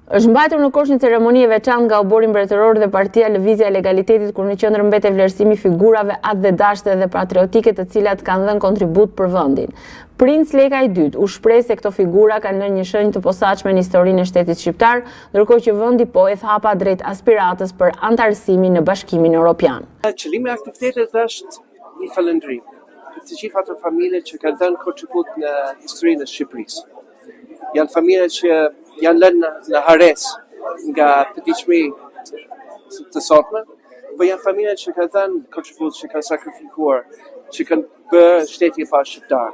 Është mbajtur në Korçë një ceremoni e veçantë nga oborri mbretëror dhe partia Lëvizja e Legalitetit kur në qendër mbetej vlerësimi i figurave atdhedashëse dhe patriotike të cilat kanë dhënë kontribut për vendin. Princ Leka i dytë u shpreh se këto figura kanë lënë një shenjë të posaçme në historinë e shtetit shqiptar, ndërkohë që vendi po hedh hapa drejt aspiratës për anëtarësimin në Bashkimin Europian. Qëllimi i aktivitetit është një falënderim për të gjitha ato familje që kanë dhënë kontribut në historinë e Shqipërisë. Janë familje që janë lënë në harresë nga përditshmëri të sotme, po janë familje që kanë dhënë kontribut, që kanë sakrifikuar, që kanë bërë shtetin e parë shqiptar.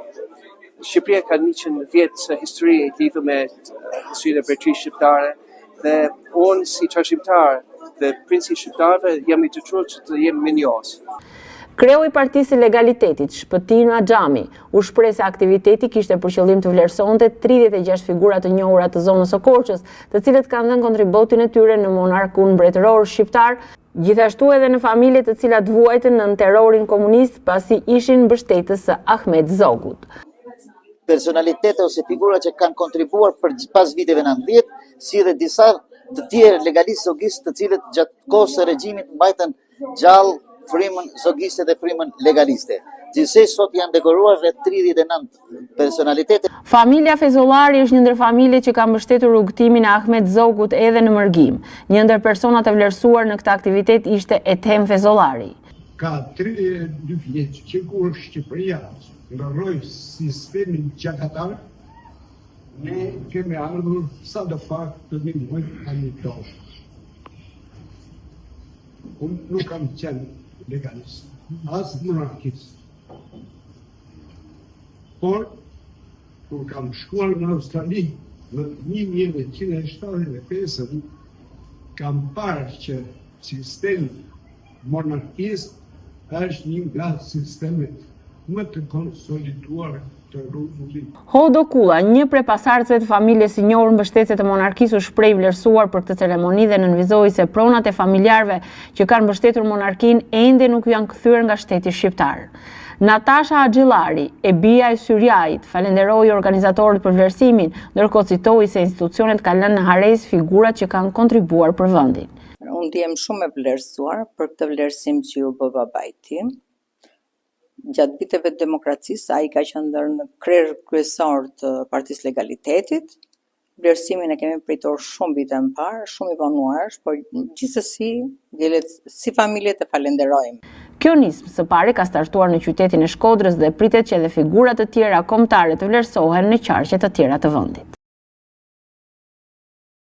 Shqipëria ka 100 vjet histori lidhur me historinë e mbretërisë shqiptare dhe unë si trashëgimtar dhe princi i shqiptarëve jam i detyruar që të jem mirënjohës. Kreu i Partisë së Legalitetit, Shpëtim Axhami, u shpreh se aktiviteti kishte për qëllim të vlerësonte 36 figura të njohura të zonës së Korçës, të cilët kanë dhënë kontributin e tyre në monarkun mbretëror shqiptar, gjithashtu edhe në familje të cilat vuajtën nën terrorin komunist pasi ishin mbështetës së Ahmet Zogut. Personalitete ose figura që kanë kontribuar për pas viteve 90, si dhe disa të tjerë legalistë zogistë të cilët gjatë kohës së regjimit mbajtën gjallë frymën zogiste dhe frymën legaliste. Gjithsej sot janë dekoruar rreth 39 personalitete. Familja Fezollari është një ndër familjet që ka mbështetur rrugëtimin e Ahmet Zogut edhe në mërgim. Një ndër personat e vlerësuar në këtë aktivitet ishte Ethem Fezollari. Ka 32 vjet që kur Shqipëria ndërroi sistemin gjakatar, ne kemi ardhur sado pak të ndihmojmë tani tonë. Unë nuk kam qenë legalist, as monarkist. Por, kur kam shkuar në Australi në 1975, kam parë që sistemi monarkist është një nga sistemet më të konsoliduar të rruzullit. Hodo Kulla, një prej pasardhësve të familjes së njohur mbështetëse të monarkisë u shpreh i vlerësuar për këtë ceremoni dhe nënvizoi se pronat e familjarëve që kanë mbështetur monarkinë ende nuk u janë kthyer nga shteti shqiptar. Natasha Haxhillari, e bija e Syrjait, falenderoi organizatorët për vlerësimin, ndërkohë citoi se institucionet kanë lënë në harresë figurat që kanë kontribuar për vendin. Unë ndihem shumë e vlerësuar për këtë vlerësim që iu bë babait tim. Gjatë viteve të demokracisë ai ka qenë ndër në krerë kryesor të Partisë Legalitetit. Vlerësimin e kemi pritur shumë vite më parë, shumë i vonuar është, por gjithsesi ngelet si familje të falenderojmë. Kjo nismë së pari ka startuar në qytetin e Shkodrës dhe pritet që edhe figura të tjera kombëtare të vlerësohen në qarqe të tjera të vendit.